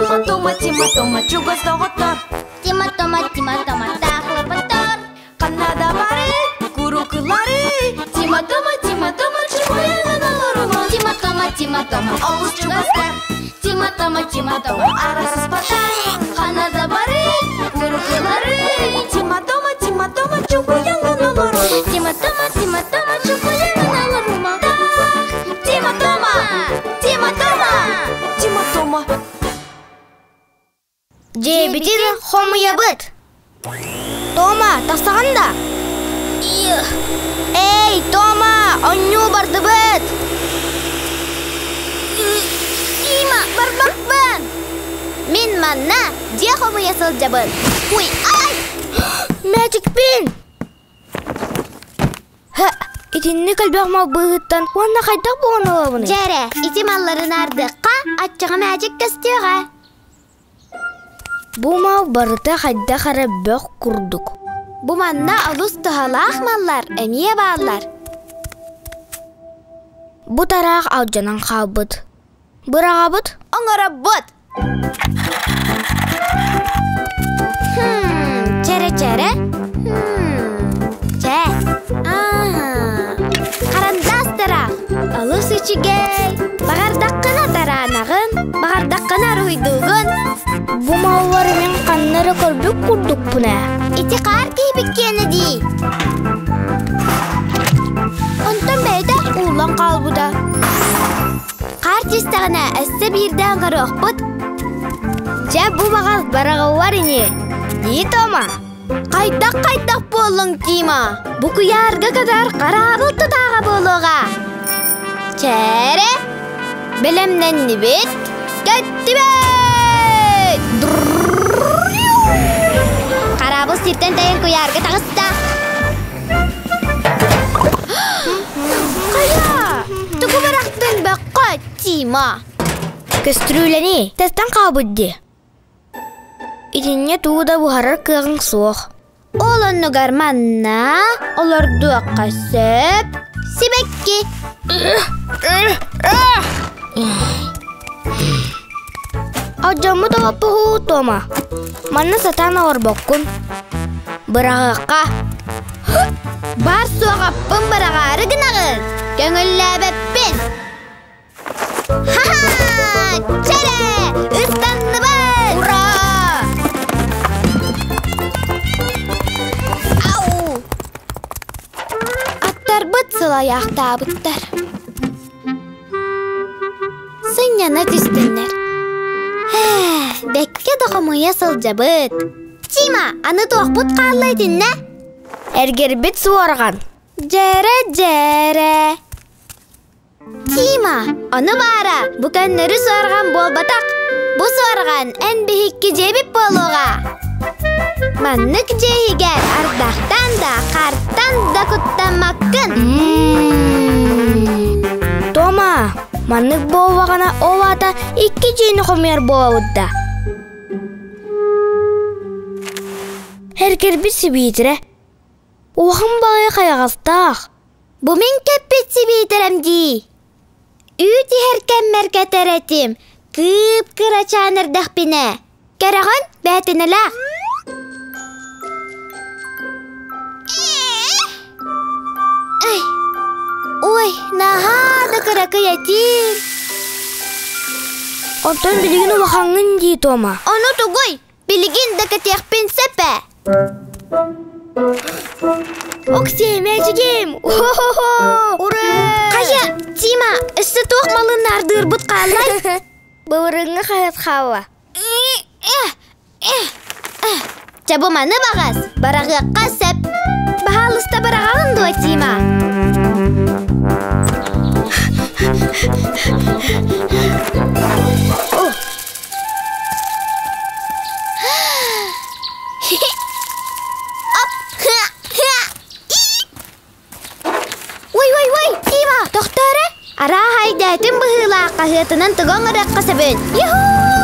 Тима Тома, Тима Тома, чугас доҕоттор. Тима Тома, Тима Тома, таахлапаттар. Ханна да бары, курукулары. Тима Тома, Тима Тома, чугуйанан олорума. Тима Тома, Тима Тома, олус чугастар. Тима Тома, Тима Тома, арасыспаттар. Ханна да бары, курукулары. Тима Тома, Тима Тома, чугуйанан олорума. Тима Тома, Тима Тома, чугуйанан олорума. Тима Тома, Тима Тома, Тима Тома. Дьиэбитин хомуйабыт. Тома, тахсаҕын да? Эй, Тома, оонньуу бардыбыт! Тима, барбаппын! Мин манна дьиэ хомуйа сылдьабын. Ой, ай! Мээчикпин! Һэ, итинник элбэх мал быыһыттан уонна хайдах буолан ылабыный? Дьэрэ, ити малларын аардыахха, аччаҕа мээчик көстүөҕэ. Бу мал барыта хайдах эрэ бөх курдук. Бу манна олус туһалаах маллар эмиэ бааллар. Бу тараах алдьанан хаалбыт. Быраҕабыт? Оҥоробут! Чэрэ-чэрэ. Чэ. Харандаас тараах. Олус үчүгэй. Баҕардаххына тараанаҕын, баҕардаххына уруһуйдуугун. Бу маллары мин ханна эрэ көрбүт курдукпун ээ. Ити хаар киһибит киэнэ дии. Онтон бэйэтэ ууллан хаалбыта. Хаар түстэҕинэ өссө биирдэ оҥоруохпут. Дьэ бу баҕас бараҕыллар ини. Дии Тома. Хайдах-хайдах буоллуҥ, Тима? Бу куйаарга кытар хараабыл тутааҕа буолуоҕа. Чээрэ, бэлэмнэннибит, көттүбүт! Хараабыл сиртэн тэйэн куйаарга таҕыста. Хайа! Тугу бырахтыҥ бөххө, Тима? Көстүрүүлэни тэстэн хаалбыт дии. Итиннэ тугу да буһарар кыаҕыҥ суох. Ол оннугар манна олордуохха сөп. Сибэкки. Алдьаммыт олоппоһу Тома. Манна сатаан олорбоккун. Быраҕыахха. Бар суох аппын быраҕаары гынаҕын. Көҥүллээбэппин. Ха-ха! Чэрэ! Ыстанныбыт! Ура! Ау! Аттарбыт сылайаахтаабыттар. Сынньана түстүннэр. Ээ, бэккэ да хомуйа сылдьабыт. Тима, аны туохпут хаалла итиннэ? Эргэрбит суорҕан. Дьэрэ-дьэрэ. Тима, ону баара, бу көннөрү суорҕан буолбатах. Бу суорҕан эн биһикки дьиэбит буолуоҕа. Маннык дьиэ иһигэр ардахтан да, хартан да куттаммаккын. Тома, маннык буоллаҕына ол аата икки дьиэни хомуйар буолабыт да. Эргэрбит сибиитирэ. Улахан баҕайы хайаҕастаах. Бу мин кэппит сибиитэрэм дии. Үүт иһэр кэммэр кэтэр этим, кыып-кырачаан эрдэхпинэ. Кэрэҕин, бээтинэлээх. Ай, ой, наһаа да кыракый этим. Онтон билигин улахаҥҥын дии, Тома. Ону тугуй? Билигин да кэтиэхпин сөп ээ. Оксей, мээчигим! Хо-хо-хо! Ура! Хайа, Тима, өссө туох малын наардыырбыт хааллай? Былырыҥҥы хаһыат хаалла. Чэ бу маны баҕас, бараҕыахха сөп. Баһаалыста быраҕаҕын дуо, Тима? Ой, ой, ой, Тима, тохтоо эрэ! Арааһа өйдөөтүм быһыылаах хаһыатынан тугу оҥоруохха сөбүн. Юху!